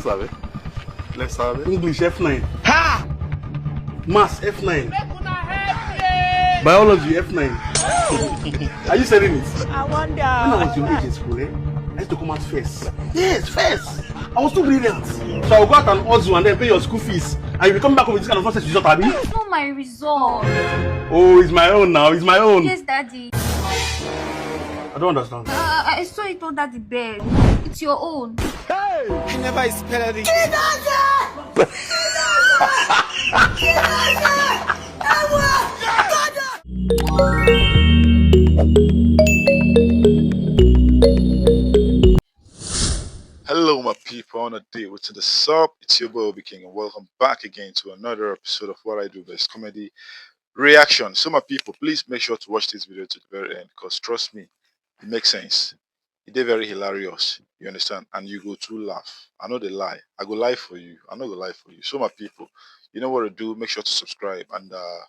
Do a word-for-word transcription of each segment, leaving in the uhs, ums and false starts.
Sabe? Let's have it. English F nine. Ha! Maths F nine. Biology F nine. Are you selling it? I wonder. When I was your age in school, eh? I used to come out first. Yes, first. I was too brilliant. So I will go out and hustle and then pay your school fees. And you will come back with this kind of nonsense result, abi? It's not my result. Oh, it's my own now. It's my own. Yes, Daddy. I don't understand. Uh, I saw it under the bed. It's your own. Hey! I never expected it. Hello, my people. On a day with the sub, it's your boy Obi King, and welcome back again to another episode of What I Do Best Comedy Reaction. So, my people, please make sure to watch this video to the very end, because trust me, it makes sense. It is very hilarious, you understand, and you go to laugh. I know they lie. I go lie for you. I know go lie for you. So, my people, you know what to do. Make sure to subscribe and uh,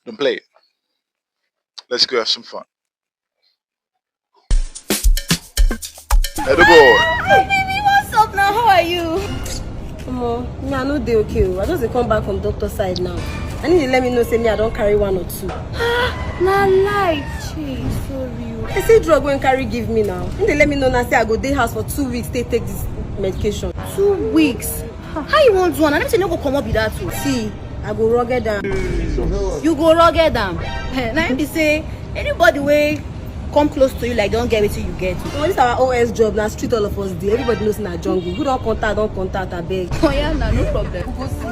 don't play it. Let's go have some fun. Hey, the boy. Hi, baby, what's up now? How are you? Omo, me, I no dey okay o. I just dey come back from doctor side now. And he dey let me know say me I don carry one or two. Ah, na lie. Chei, sorry o. I see drug wey he carry give me now. He dey let me know now say I go dey house for two weeks take take this medication. Two weeks? How you wan do am? I never say no go comot be that o. See, I go rugged am. You go rugged am. Eh, na him be say anybody wey come close to you like don get wetin you get. Omo, this our O S job na street all of us dey. Everybody knows na jungle. Who don contact, don contact, abeg. Oh yeah, na no problem. We go see.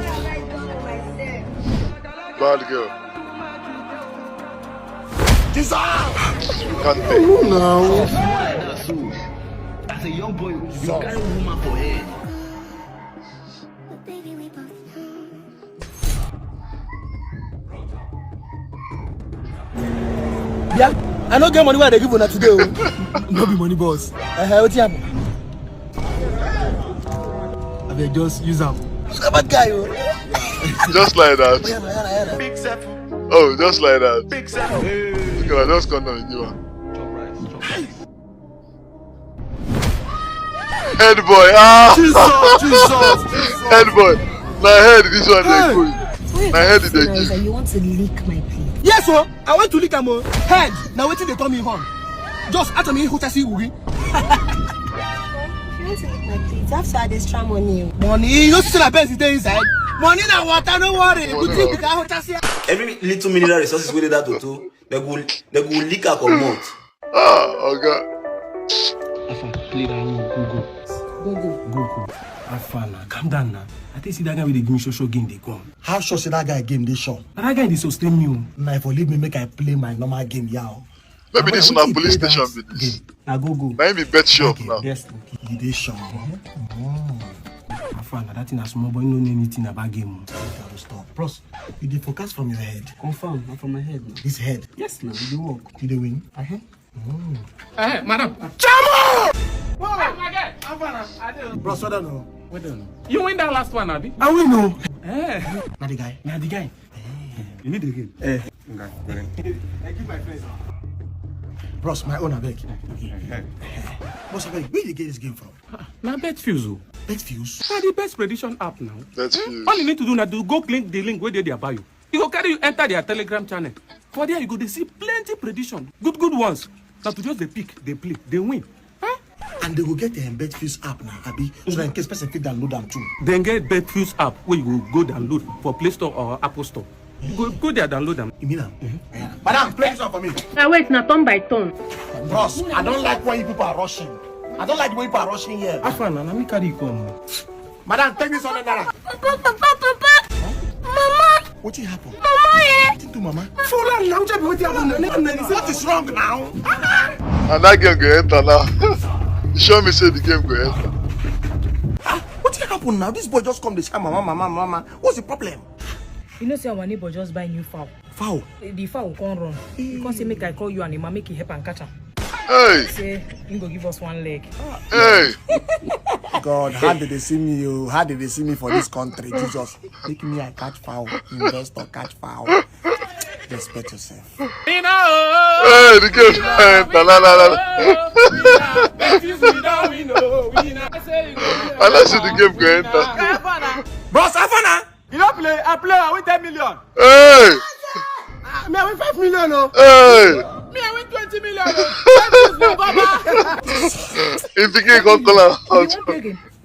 Bad girl. Jesus! You can't take. No, now. As a young boy, you carry woman for head. Yeah, I no get money wey I dey give una today o. No be money, boss. Uh, wetin happen? Abeg, just use am. You na bad guy o. Just like that. Oya na, oya na, oya na. Oh, just like that. Look at that, just come down and give am. Head boy, ah! Jesus, Jesus, Jesus. Head boy. Na head this one dey go. Wait, na head dey give. You want to lick my plate? Yes o, I want to lick am o. Head, na wetin dey turn me on. Just ato mi hucha si wuri. If you want to lick my plate, you have to add extra money o. Money? You no see say na Benz dey inside? Money na water, no worry. Money na water. Every little mineral resources wey dey that toto, they go, they go lick am comot. Ah, oga. Afa, play that one. Go, go. Go, go. Go, go. Afa na, calm down na. I think see that guy wey dey give me sure, sure game dey come. How sure say that guy game dey sure? Na that guy dey sustain me o. Na if you leave me make I play my normal game, yeah o. Maybe this na police station be this. Na go, go. Na him be bet shop now. Yes. You dey sure? Afa na, that thing na small boy, no know anything about game o. Stop. Bros, you dey focus from your head. Confirm, na from my head na. This head? Yes na, e dey work. You dey win? Uh-huh. Eh, madam. Chamo! Bros, well done o. Well done. You win that last one, abi? I win o. Eh. Na the guy. Na the guy. You need the game. Eh. Hey, give my friends. Bros, my own, abeg. Bros, abeg, where you get this game from? Na Betfuse o. Betfuse? Na the best prediction app now. Betfuse. All you need to do na to go click the link wey dey their bio. E go carry you enter their Telegram channel. For there, you go dey see plenty prediction, good, good ones. Na to just dey pick, dey play, dey win. Eh? And they go get, um, Betfuse app now, abi? So that in case person fit download am too. Dem get Betfuse app wey you go go download for Play Store or Apple Store. You go, go there, download am. You mean am? Madam, play this one for me. Ah, wait, na turn by turn. Bros, I don't like when you people are rushing. I don't like the way people are rushing here. Afa na, na me carry you come. Madam, take this hundred naira. Papa, papa, papa. Mama. Wetin happen? Mama, eh? Wetin do mama? For that now, wetin happen? What is wrong now? And that girl go enter now. You sure me say the game go enter? Ah, wetin happen now? This boy just come dey shout, "Mama, mama, mama." What's the problem? You know say our neighbor just buy new fowl. Fowl? The fowl come run. He come say make I call you and Emma make you help am catch am. Hey! Say he go give us one leg. Hey! God, how did they see me, oh? How did they see me for this country? Jesus, make me I catch fowl, investor catch fowl. Respect yourself. You know, Hey, the game enter. La, la, la, la. Unless the game go enter. Bros, Afana, you don't play. I play. I win ten million. Hey, Me, I win five million. Oh. Hey, Me, I win twenty million. Oh. If the game come call am out.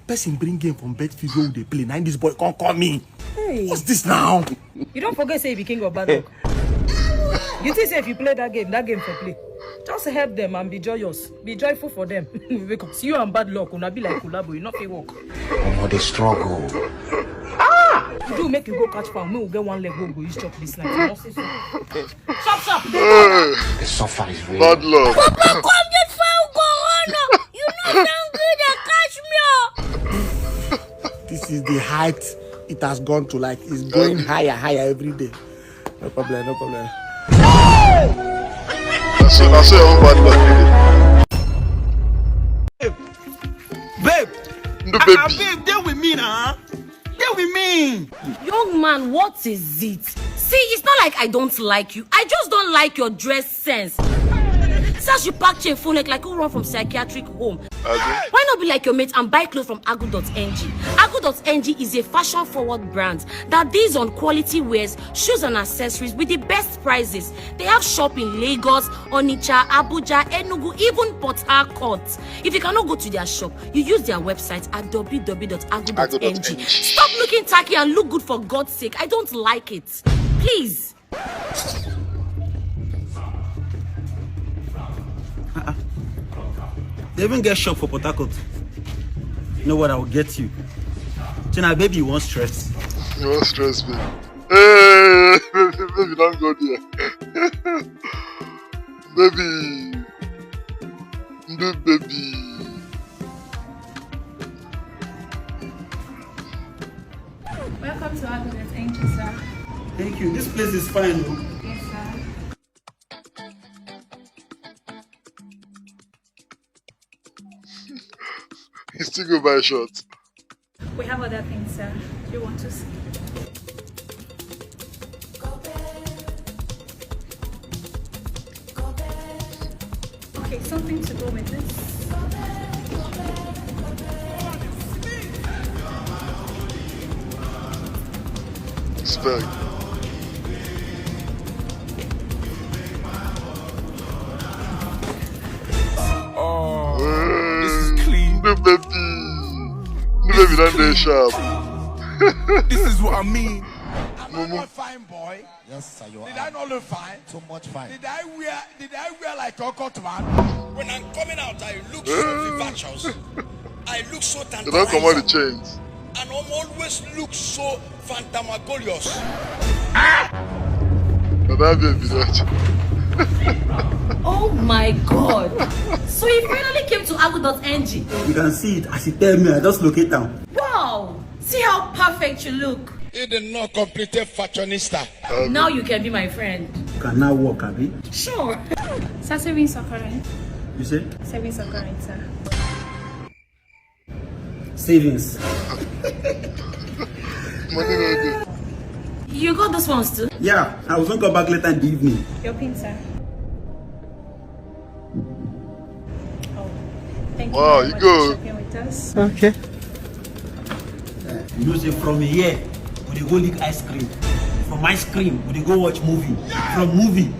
Person bring game from Betfield wey we dey play. Now this boy can't call me. Hey, What's this now? You don't forget say you be king of bad luck. You think say if you play that game, that game for play. Just help them and be joyous. Be joyful for them. Because you and bad luck will not be like collabo. You not fit work. Omo dey struggle. Do make you go catch fowl. Make we get one leg wey we go use chop this night. You know, say so. Chop, chop. Hey, The suffer is real. Bad luck. Come get fowl corona. You know hungry dey catch me. Oh. This is the height it has gone to. Like, it's going higher, higher every day. No problem, no problem. That's so, that's so your own bad luck. Babe, No, ah, baby. Babe, dey with me now. Dey with me. Young man, what is it? See, it's not like I don't like you. I just don't like your dress sense. Sash you pack chain full neck like who run from psychiatric home. Abi? Why not be like your mate and buy clothes from agu.ng? Agu.ng is a fashion forward brand that deals on quality wears, shoes and accessories with the best prices. They have shop in Lagos, Onitsha, Abuja, Enugu, even Port Harcourt. If you cannot go to their shop, you use their website at w w w dot agu dot n g. Agu dot n g. Stop looking tacky and look good for God's sake. I don't like it. Please. They even get shop for Port Harcourt. You know what? I will get you. China, baby, you want stress? You want stress me? Hey, baby, baby, don't go there. Baby, new baby. Welcome to Agudet N G, sir. Thank you. This place is fine, though. Yes, sir. He still go buy shot. We have other things, sir. Do you want to see? Okay, something to go with this. Spec. Oh, this is clean. New baby. New baby, don't dey sharp. This is what I mean. Mumu. Fine boy. Yes, sir, you Did I are not look fine? Too much fine. Did I wear? Did I wear like a cut man? When I'm coming out, I look so vivacious. I look so They don't come out the tantalizing. chains. And I'm always look so phantasmagorious. But that baby, that. Oh my God. So he finally came to agu dot n g. You can see it as you tell me. I just locate down. Wow. See how perfect you look. He did not complete a fashionista. Now you can be my friend. You can now walk, Abi. Sure. Sir, savings or current? You say Savings or current, sir. savings. Money no dey. You got those ones too? Yeah, I will soon come back later in the evening. Your pin, sir. Oh, thank Wow, you you very much go. for shopping with us. Okay. You know, say from here, we dey go lick ice cream. From ice cream, we dey go watch movie. From movie,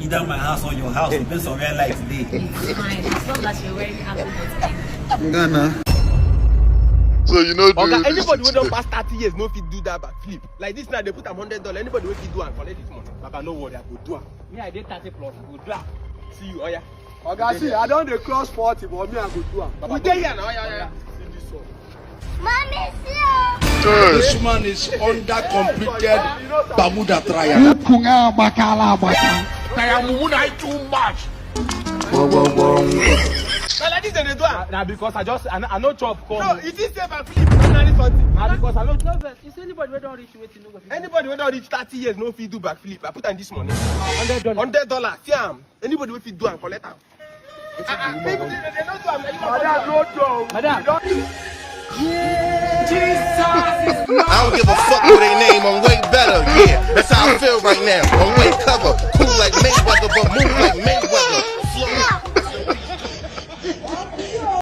either my house or your house, depends on where light dey. It's fine. As long as you're wearing agu dot n g. Ghana. So you know, Oga, do anybody wey this don thing. Pass thirty years no fit do that backflip. Like this now, they put am hundred dollar. Anybody wey fit do am, collect this money. Baba, no worry, I go do am. Me, I dey thirty plus, I go do am. See you, oya. Oga, see, I don dey cross forty, but me, I go do am. Baba, we dey here now, oya, oya. See this one. Mommy, see. Hey, This man is under completed Bermuda triangle. Taya mumu na too much. Na like this dem dey do am. Na because I just, I no, I no chop come. No, it is safe and flip. Na this one. Na because I no. No vex. You see anybody wey don reach wetin no go fit. Anybody wey don reach thirty years no fit do backflip. I put am this money. Hundred dollar. Hundred dollar. See am. Anybody wey fit do am, collect am. Ah, ah, people dey, dey no do am. Na you. Madam, no do am. Madam. I don't give a fuck who they name. I'm way better. Yeah, that's how I feel right now. I'm way cover, cool like Mayweather. But move like Mayweather.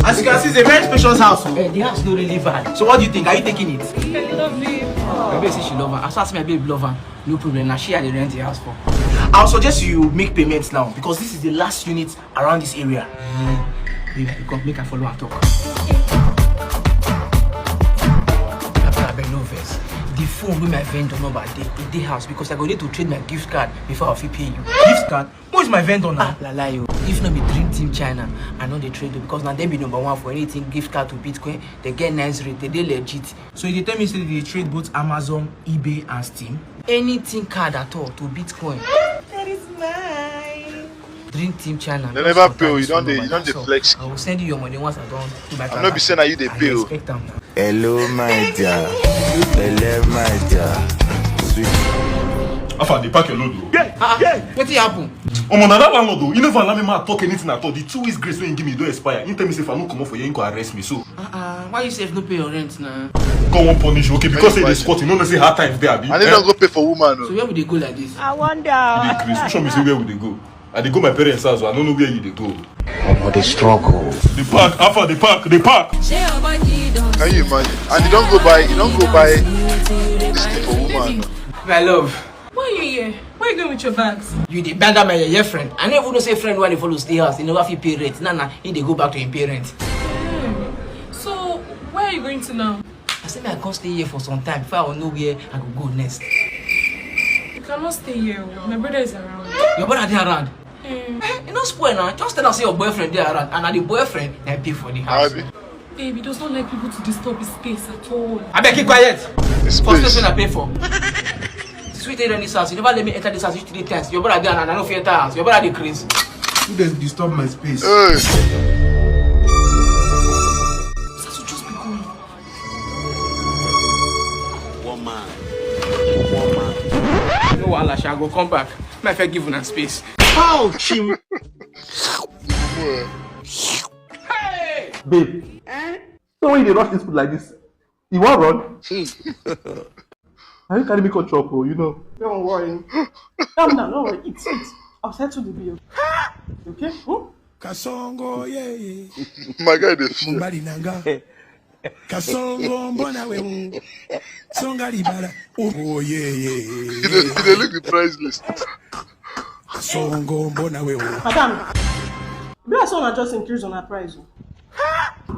As you can see, it's a very spacious house. Oh. Eh, the house no really bad. So what do you think? Are you taking it? Really lovely. My babe say she love her. As far as my babe love her, no problem. Now she had to rent the house for. I'll suggest you make payments now because this is the last unit around this area. Babe, I come make I follow her talk. Papa, abeg no vex. The phone with my vendor number dey in the house because I go need to trade my gift card before I fit pay you. Gift card? Who is my vendor now? Ah, la lie o. If no be Dream Team China, I no dey trade o because na dem be number one for anything gift card to Bitcoin. They get nice rate, they dey legit. So you dey tell me say they dey trade both Amazon, eBay and Steam? Anything card at all to Bitcoin. That is mine. Dream Team China. They never pay o, you don dey, you don dey flex. I will send you your money once I don do my I no be say na you dey pay o. Expect am now. Hello, my dear. Hello, my dear. Sweet. How far they pack your load, bro? Ah, ah, wetin happen? Omo, na that landlord o. You never allow me man talk anything at all. The two weeks grace wey you give me don expire. You tell me say if I no comot for here, you go arrest me. So, Ah, ah, why you sef no pay your rent na? God wan punish you, okay? Because say you dey squat, you no know say hard times dey, abi? And they Eh? Don't go pay for woman. So Oh. Where we dey go like this? I wonder. You dey craze. Which one be say where we dey go? I dey go my parents' house. I no know where you dey go. Omo, the struggle. The park, Alpha, the park, the park. Can you imagine? And you don't go buy, you don't go buy this thing for woman. My love, Why are you here? Where are you going with your bags? You dey bad my yeye friend. I no even know say friend wey dey follow stay house, he never fit pay rent. Now, now, he dey go back to him parents. So, where are you going to now? I say me I come stay here for some time before I will know where I go go next. You cannot stay here. Oh. My brother is around. Your brother dey around. Mm. Eh, you no spoil now. Just tell us say your boyfriend dey around, and na the boyfriend na pay for the house. Abi? Babe, he does not like people to disturb his space at all. Abeg keep quiet. This First place. Person I pay for. Since we dey run this house, you never let me enter this house. You three times. Your brother dey around. I no fit enter house. Your brother dey craze. Who dey disturb my space? Hey. So just be going. One man. One man. No wahala, sha, I go come back. Make I give una space. How, Chim? Babe, so when you dey rush this food like this, you wan run? Na you carry me come chop o, you know. Don't worry. Calm down, don't worry. Eat, eat. I'll settle the bill. Okay? Hmm? Kasongo, yeah, yeah. My guy dey fear. Mumbali nanga. Kasongo, mbona wewe. Songa libala. Oh, yeah, yeah, He dey, he dey look the price list. Kasongo, mbona wewe. Madam, be as una just increase on her price. Oh.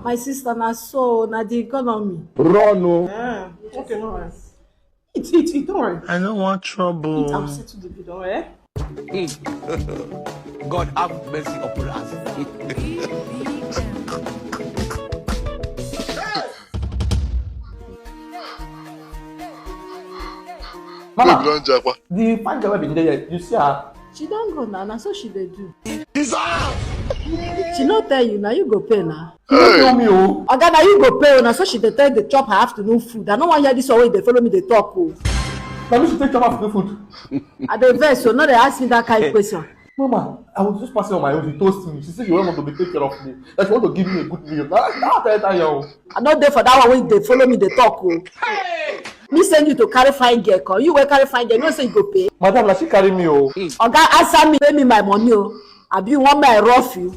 My sister, na so, na the economy. Run o. Yeah, okay, no worries. Eat, eat, eat, don't worry. I don't want trouble. Eat, I'll settle the bill, don't worry. God have mercy upon us. Babe don japa. The fine girl wey bin dey here, you see her? She don go now, na so she dey do. It's her. She no tell you, na you go pay na. You no tell me o. Oga, na you go pay o, na so she dey take dey chop her afternoon food. I no wan hear this one wey you dey follow me dey talk o. Na me she take chop afternoon food. I dey vex o, no dey ask me that kind question. Mama, I was just passing on my own. She toast me. She said she want to be take care of me. That she want to give me a good meal. Now, now I tell her, yo. I no dey for that one wey you dey follow me dey talk o. Me send you to carry fine girl come. You wey carry fine girl, you know say you go pay. Madam, na she carry me o. Oga, answer me, pay me my money o. Abi you wan make I rough you?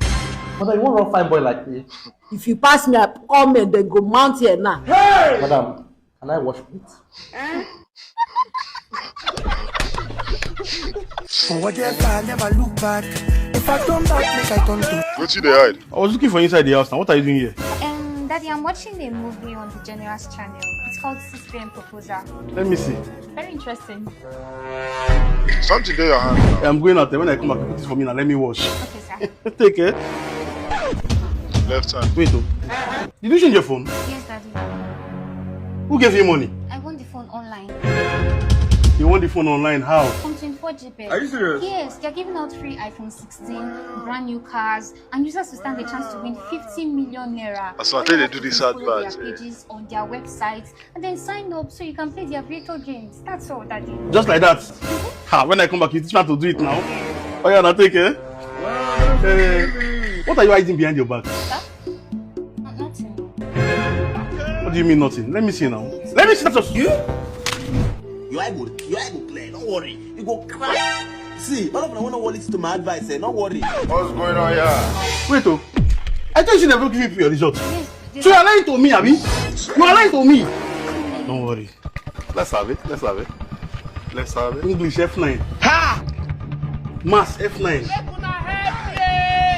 Madam, you wan run fine boy like me? If you pass me, I come and then go mount here now. Madam, can I wash plate? For whatever, I never look back. If I turn back, make I turn to. Wetin dey hide? I was looking for inside the house now. What are you doing here? Um, Daddy, I'm watching a movie on the General's channel. It's called six p.m. Proposal. Let me see. Very interesting. Something dey your hand now. I'm going out there. When I come back, put this for me now. Let me wash. Okay, sir. Take care. Left hand. Wait, oh. Did you change your phone? Yes, Daddy. Who gave you money? I won the phone online. You won the phone online? How? From twenty-four G B. Are you serious? Yes, they're giving out free iPhone sixteen, brand new cars, and users will stand a chance to win fifty million naira. As I tell you, they do this Follow their advert, eh? Pages on their website and then sign up so you can play the aviator games. That's all, Daddy. Just like that. Ha, when I come back, you teach me how to do it now. Oh yeah, now take care. Eh, what are you hiding behind your back? Not, nothing. What do you mean nothing? Let me see now. Let me see that of you. Your eye go, your eye go clear. Don't worry. You go cry. See, all of them want to listen to my advice, eh? No worry. What's going on here? Wait, oh. I thought you never give me your result. So you are lying to me, Abi? You are lying to me. Don't worry. Let's have it. Let's have it. Let's have it. English F nine. Ha! Maths F nine.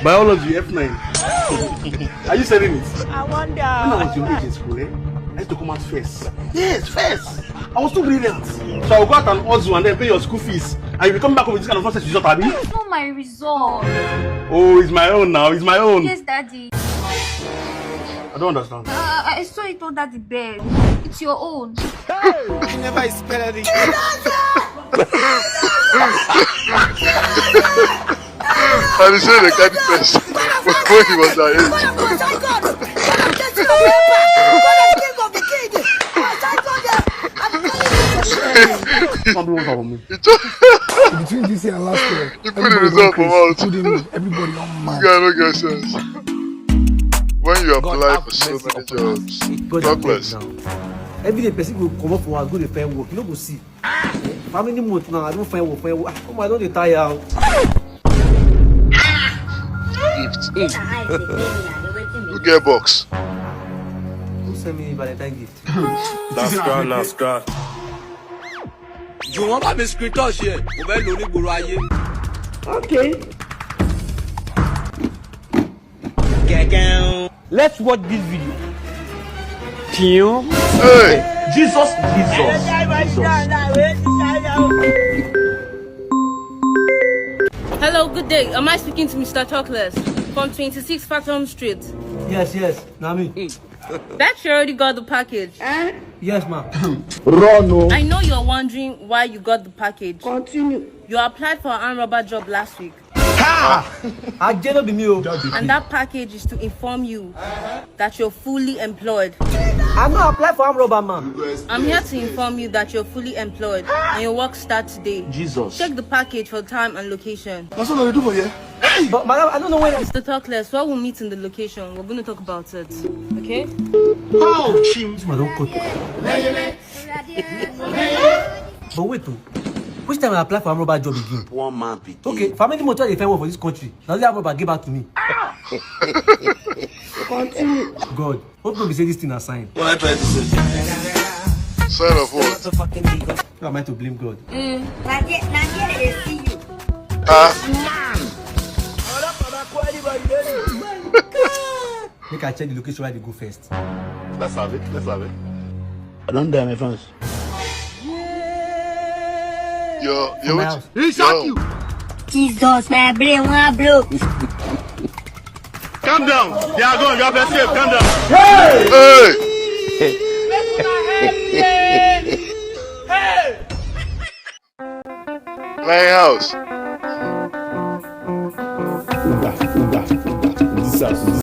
Biology F nine. Are you selling it? I wonder. When I was your age in school, eh? I used to come out first. Yes, first. I was too brilliant. So I will go out and hustle and then pay your school fees. And you will come back with this kind of nonsense result, Abi? It's not my result. Oh, it's my own now. It's my own. Yes, Daddy. I don't understand. Uh, I saw it under the bed. It's your own. I never expected it. And he said the kind person when he was our age. Come on, come on. Between this year and last year, you put the result for mouth. Everybody on mad. You guys don't get sense. When you apply for so many jobs, talk less. Every day, person go come up for work, go dey find work. You no go see. Family month now, I don't find work, find work. Ah, come on, I don't dey tire. Gift. Who get box? Who send me Valentine gift? That's grand, that's grand. Jù wọ́n bá mi screen touch yẹ, mo fẹ́ lò ní gbòòrò ayé. Okay. Let's watch this video. Kill. Hey. Jesus, Jesus, Jesus. Hello, good day. Am I speaking to Mister Talkless from twenty-six Fathom Street? Yes, yes, na me. Bet you already got the package. Yes, ma. Run o. I know you're wondering why you got the package. Continue. You applied for an armed robber job last week. Ajé no be me o. And that package is to inform you that you're fully employed. I no apply for armed robber, man. I'm here to inform you that you're fully employed and your work starts today. Jesus. Check the package for time and location. That's what I do for you. But madam, I don't know where. Mister Talkless, where we'll meet in the location, we're going to talk about it. Okay? How, Chim? I don't cook. But wait, oh. Which time I apply for armed robber job again? One man pikin. Okay, family motor dey find work for this country. Na only armed robber give back to me. Continue. God, hope no be say this thing na sign. What I try to say? Sign of what? Who am I to blame God? Mm, na there, na there they see you. Ah, Make I check the location where they go first. Let's have it. Let's have it. I don't dare my fans. yo, yo, My wait. house. He shot you. Jesus, my brain wan blow. Calm down. They are gone. You have escaped. Calm down. Hey! My house. Uga, uga, uga. This house. This...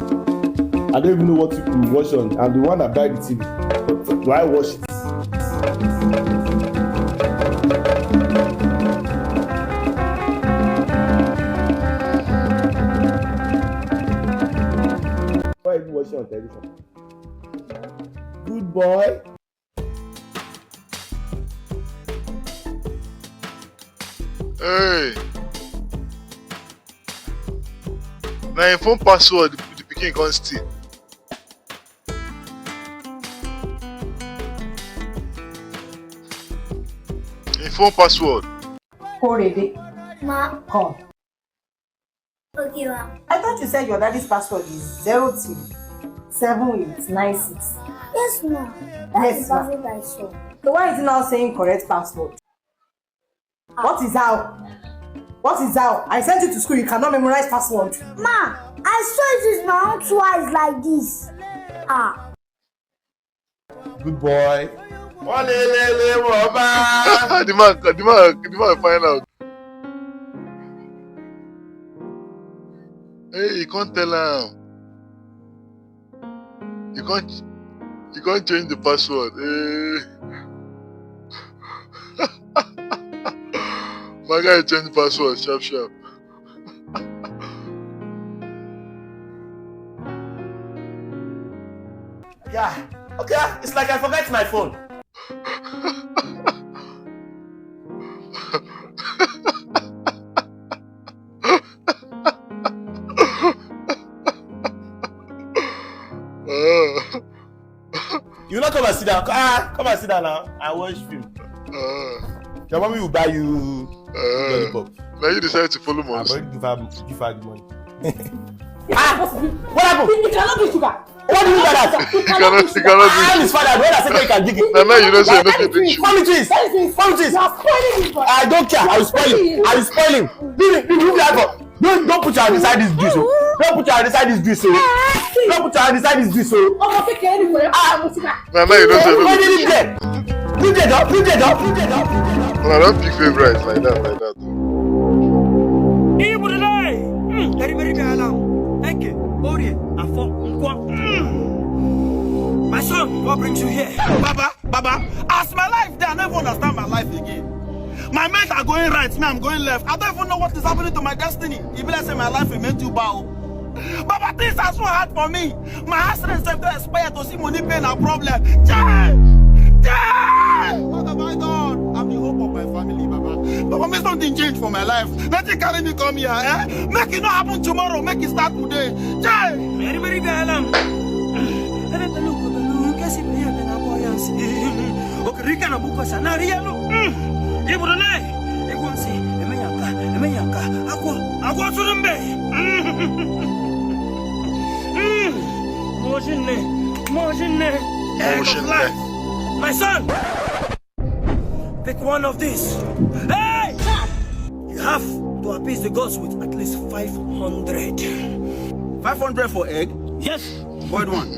I don't even know what to watch on. I'm the one that buy the T V. Do I watch it? Why are you watching on television? Good boy. Hey. Na im phone password the pikin come steal. Im phone password. Korede. Ma. Come. Okay, ma. I thought you said your daddy's password is zero two seven eight nine six. Yes, ma. Yes, ma. That's what I saw. So why is he now saying correct password? What is how? What is how? I sent you to school, you cannot memorize password. Ma, I saw it with my own two eyes like this. Ah. Good boy. The man, the man, the man find out. Hey, you can't tell him. You can't, you can't change the password. Hey. My guy change password sharp sharp. Yeah. Okay. It's like I forgot my phone. Ah, come and sit down now. I watch film. Uh, Your mommy will buy you uh, lollipop. Now you decide to follow me. I've already give her, give her the money. Ah, what happened? It cannot be sugar. What do you mean by that? It cannot be sugar. I am his father. When I say you can dig it. No, no, you don't say nothing. Anything. Come with this. Come with this. You are spoiling it. I don't care. I will spoil him. I will spoil him. Leave it. Leave it. Don't, don't put your hand inside this juice. Oh. Don't put your hand inside this juice. Oh. Don't put your hand inside this juice. Oh. Ọmọ kékeré ni kò yẹ kó mu sìgá. No, no, you don't say nothing. Leave it. Leave it. Leave it. Leave it. No, don't pick favorites like that, like that. Ibudulai! Mm, very, very bad now. Eke, Orie, Afo, Nkwa. Mm. My son, what brings you here? Baba, Baba, as my life dey, I no even understand my life again. My mates are going right, me, I'm going left. I don't even know what is happening to my destiny. E be like say my life remain too bad. Baba, things are so hard for me. My house rent sef don expire, to see money pay na problem. Chai! Chai! What have I done? I'm the hope of my family, Baba. Baba, make something change for my life. Nothing carry me come here, eh? Make it not happen tomorrow, make it start today. Chai! Very, very bad. Ebe pelu ko pelu, kasi pe ya na boyansi. Okerika na buko sana rielo. Mm. Ibudulai. Egwusi, emeyanka, emeyanka. Akwa, akwa surumbe. Mm. Motion ne, motion ne. Egg of life. My son, pick one of these. Hey! You have to appease the gods with at least five hundred. Five hundred for egg? Yes. Boiled one.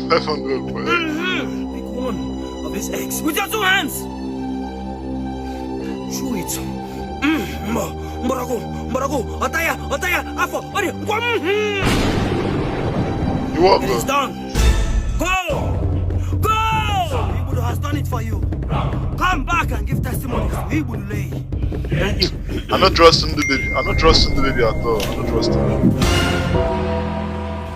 Five hundred for egg. Mm-hmm. Pick one of these eggs with your two hands. Chew it. Mm, mbo, mborago, mborago, otaya, otaya, afo, ori, ngwa, mm-hmm. You walk. It is done. Go! Go! Ibudu has done it for you. Come back and give testimonies to Ibudulai. Thank you. I no trust the baby. I no trust the baby at all. I no trust him.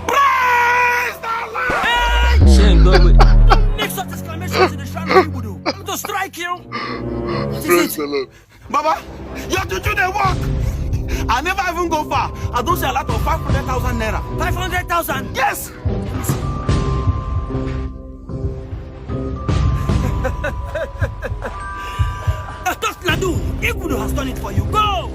Praise the Lord! Hey! Don't make such exclamations in the shrine of Ibudu. I'm going to strike you. What is it? Praise the Lord. Baba, your juju dey work. I never even go far. I don see a lot of five hundred thousand naira. Five hundred thousand? Yes. Doctor Nadu, Igudu has done it for you. Go!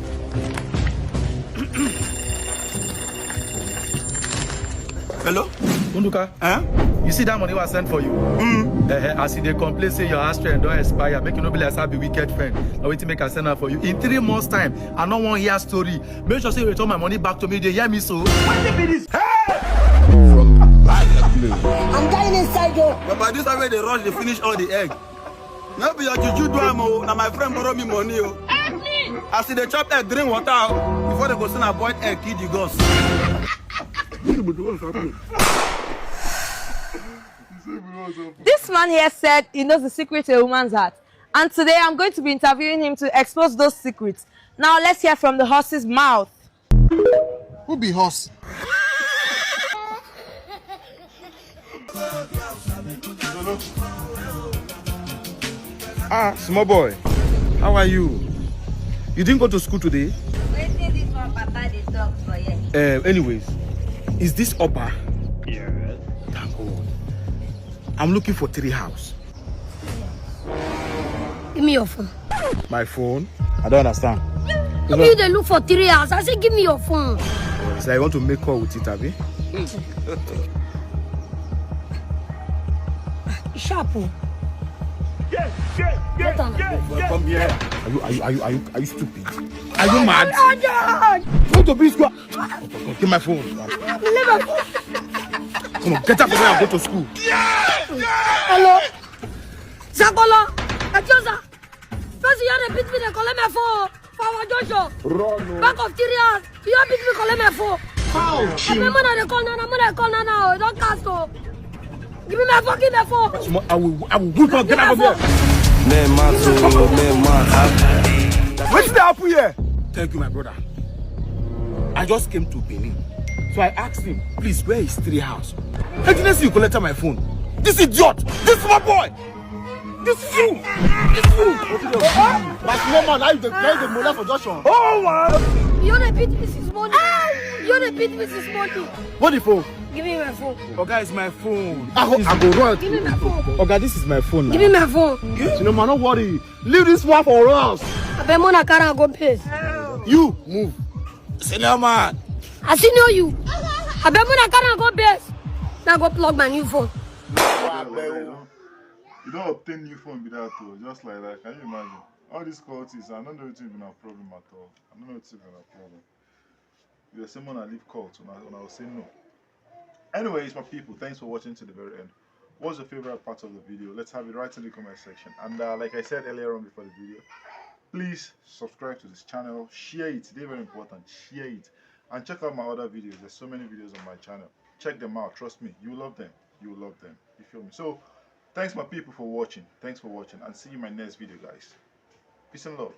Hello? Unduka, eh? You see that money I sent for you? Mm. Eh, eh, as you dey complain say your house rent don expire, make you no be like say I be wicked friend. Na wetin make I send am for you. In three months time, I no wan hear story. Make sure say you return my money back to me. You dey hear me so? Wetin be this? Hey! I'm dying inside though. Baba, this one wey dey rush dey finish all the egg. No be your juju do am o. Na my friend borrow me money o. As e dey chop egg, drink water o. Before they go say na boiled egg kill the gods. This man here said he knows the secret to a woman's heart. And today I'm going to be interviewing him to expose those secrets. Now let's hear from the horse's mouth. Who be horse? Ah, small boy, how are you? You didn't go to school today? Wetin this one papa dey talk for here? Uh, anyways, is this Oba? Yes. Thank God. I'm looking for three house. Give me your phone. My phone? I don't understand. Give me the look for three hours. I say, give me your phone. It's like you want to make call with it, abi? Sharp o. Get on. Come here. Are you, are you, are you, are you, are you stupid? Are you mad? Go to police. Go. Give my phone. Come on, get up and go to school. Hello. Zakola, Etiosa. First, you dey beat me, dey collect my phone for our junction. Run o. Back of three hours, you beat me, collect my phone. How? Abeg, make una dey call Nana, make una dey call Nana o, e don cast o. Give me my phone, give me my phone. Small, I will, I will whip up, get out of here. Men mad o, men mad. Wetin dey happen here? Thank you, my brother. I just came to Benin, so I asked him, please, where is three house? Engineer, you collected my phone. This idiot, this small boy. This you! This you! My small man, how you dey cry the mother for junction? Oh, wow! You dey beat me since morning. You dey beat me since morning. What the phone? Give me my phone. Oga, it's my phone. I go, I go run. Give me my phone. Oga, this is my phone. Give me my phone. You know, man, no worry. Leave this one for us. Abeg, make una carry am go base. You move. Senior man. I see know you. Abeg, make una carry am go base. Now go plug my new phone. You don, you don obtain new phone be that o, just like that. Can you imagine? All these call things, I don't know wetin be na problem at all. I don't know wetin be na problem. You say make una leave call, una, una go say no. Anyways, my people, thanks for watching to the very end. What's your favorite part of the video? Let's have it right in the comment section. And uh, like I said earlier on before the video, please subscribe to this channel, share it. They're very important. Share it and check out my other videos. There's so many videos on my channel. Check them out. Trust me, you love them. You love them. You feel me? So, thanks my people for watching. Thanks for watching, and see you in my next video, guys. Peace and love.